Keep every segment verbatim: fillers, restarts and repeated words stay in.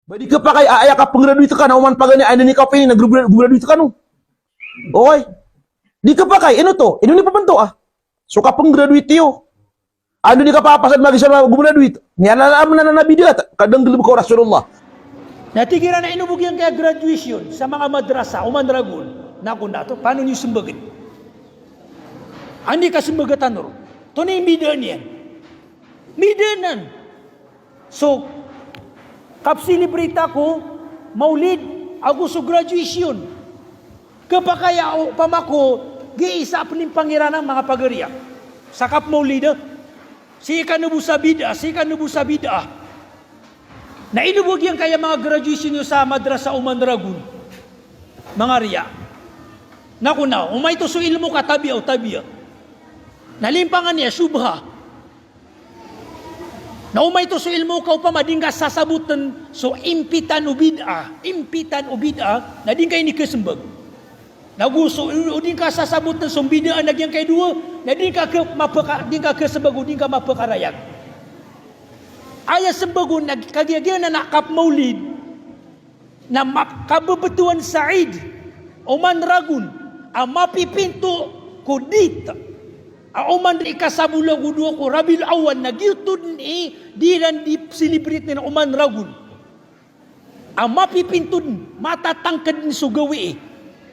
Ba di kapakay a aya kapngraduate ka na oman paganay a ino ni kapini na gra-, graduate ka no. Okay. Di kapakay, ino to? Ino ni papanto a so kapngraduate iyo? Ando di kapapasad magisan a gumraduate. Miyalalaman na na bid'ah, kadanggalbk o Rasulullah. Na tig iran a ino bo giyangkaya graduation sa manga madrasa, oman ragon. Na kon da to, pano niyo smbagn? Andi ka smbag tano ron. Tonaa i mbidaan iyan? Mbidaan anan so kapsilibrita ko Maulid ago so graduation. Kapakay a opama ko gii sa pn i pangiranan, manga pagari, a sa kapmaulid, sii kano bo sa bid'ah, sii kano bo sa bid'ah. Na ino bo giyangkaya manga graduation iyo sa madrasa oman ragon? Manga riya. Na kon na, o maito so ilmo ka, tabiya o tabiya. Na limpangan iyan, shubha. Na o maito so ilmo ka, opama di ngka sasabotn so impitan o bid'ah, impitan o bid'ah, na di ngka inikasmbag. Na go so, o di ngka sasabotn so mbidaan a giyangkai a dowa, na di ngka ka-, mapaka-, di ngka kasmbag o di ngka mapakarayag. Aya smbag on na kagiya giyanan a kapmaulid, na ma-, kabebetowan sa Eid, oman ragon, a mapipinto ko date a oman i kasapolo ago dowa ko Rabiul Awwal, na giyoto dn i di iran di celebrate iyan oman ragon. A mapipinto dn, matatangkd dn so gawii.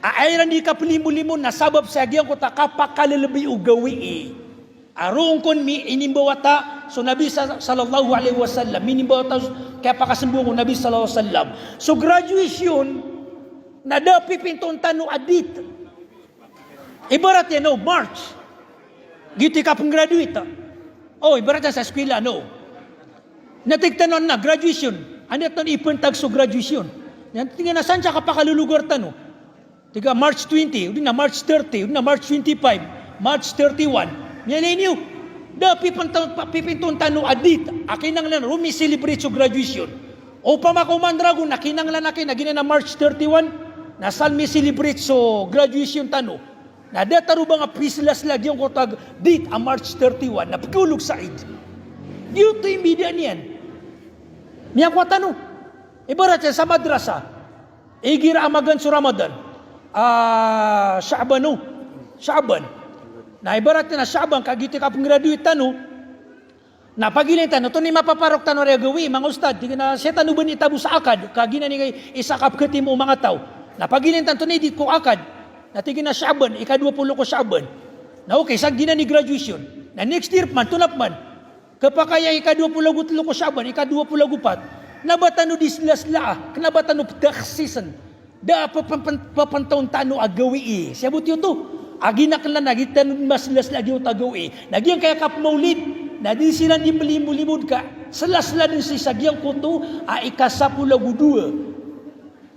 A aya iran di kaplimolimo na sabap sa giyangkoto a kapakalelebi o gawii. A roo kon mi-, inimbawata so Nabi sa-, sallallahu alaihi wasallam. Inimbawata so kiyapakasmbong o Nabi sallallahu alaihi wasallam. So graduation, na da pipintoon tano a date. Ibarat iyan, no, March. Giyoto i kapngraduate. O, ibarat iyan sa eskwela, no. Na tig tano a graduation. Anda tano ipantag so graduation? Na tig iyan a san sa kapakalulugar tano. Tig a March twenty, odi na March thirty, odi na March twenty-five, March thirty-one. Miyailay niyo. Da pipinto-, pa-, pipintoon tano a date a kinanglan roo mi-celebrate so graduation. Opama ka oman ragon na kinanglan aki na giyanan a March thirty-one, na san mi-celebrate so graduation tano. Na da tano ba nga pislasla giyangkoto a date a March thirty-one, na pkaolog sa Eid. Giyoto i mbidaan iyan. Miyakowa tano. Ibarat iyan sa madrasa. Igira a magaan so Ramadan. Ah, Sha'ban, no? Sha'ban. Na ibarat iyan a Sha'ban, ka giyoto i kapngraduate tano. Na pagilayn tano, tonaa i mapaparok tano a gawii, manga ustad, tig iyan a sii tano ba iptabo sa akad, ka giyanan i isa a kapkhatimo o manga taw. Na pagilayn tano, tonaa i date ko akad. Na tig iyan a Sha'ban, ikadowa polo ko Sha'ban. Na okay, sa giyanan i graduation. Na next year pman, tonaa pman. Kapakay a ikadowa polo ago tlo ko Sha'ban, ikadowa polo ago pat. Na ba tano di slaslaan, kna ba tano ptakhsisn. Da a ppan-, ppan-, ppantaon tano a gawii. Sii bo giyoto. A ginaklan a giyoto tano maslasla giyoto a gawii. Na giyangkaya kapmaulid, na di siran di mlimod-limod ka slasla dn sii sa giyangkoto a ikasapolo ago dowa.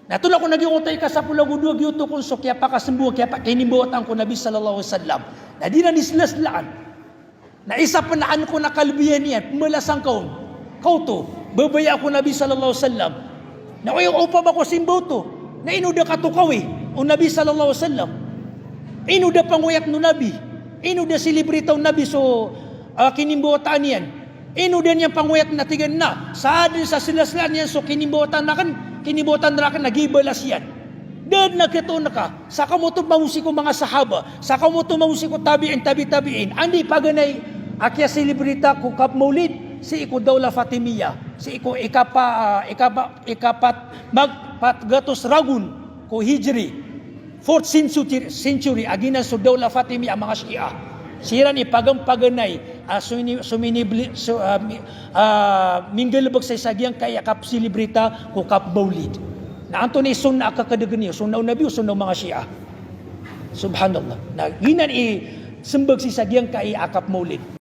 Na tolak on a giyangkoto a ikasapolo ago dowa, giyoto kon so kiyapakasmbong, kiyapa-, kinimbawataan ko Nabi sallallahu alaihi wasallam. Na di ran di slaslaan. Na isa pn a an ko na kalbiyan iyan, pmbalasan ka on. Kaoto, babaya ako Nabi sallallahu alaihi wasallam. Na oy, opama ko simba oto, na ino da katokawi o Nabi sallallahu alaihi wasallam? Ino da pangoyat o Nabi? Ino da silibrita o Nabi so, ah, kinimbawataan iyan? Ino da niyan pangoyat na tig iyan na sa adn sa slaslaan iyan so kinimbawataan rakn, kinimbawataan rakn na giya i balas iyan. Da dn a khatoon ka. Sa kamoto mambo sii ko manga sahaba, sa kamoto mambo sii ko tabi'in, tabi' tabi'in. Anda i paganay a kiyasilibrita ko kapmaulid? Sii ko Dawla Fatimiyya, sii ko ikapa-, ah, ikapa-, ikapat, mag-, pat gatos ragon ko Hijri, fourth century, century, a giyanan so Dawla Fatimiyya a manga Shia. Siran i paganpaganay a sumini-, suminibli-, su-, ah, mi-, ah, minggalbk sii sa giyangkai a kapsilibrita ko kapmaulid. Na antonaa i sunnah a kakadgn iyo, sunnah o Nabi o sunnah o manga Shia? Subhanallah. Na giyanan i smbag sii sa giyangkai a kapmaulid.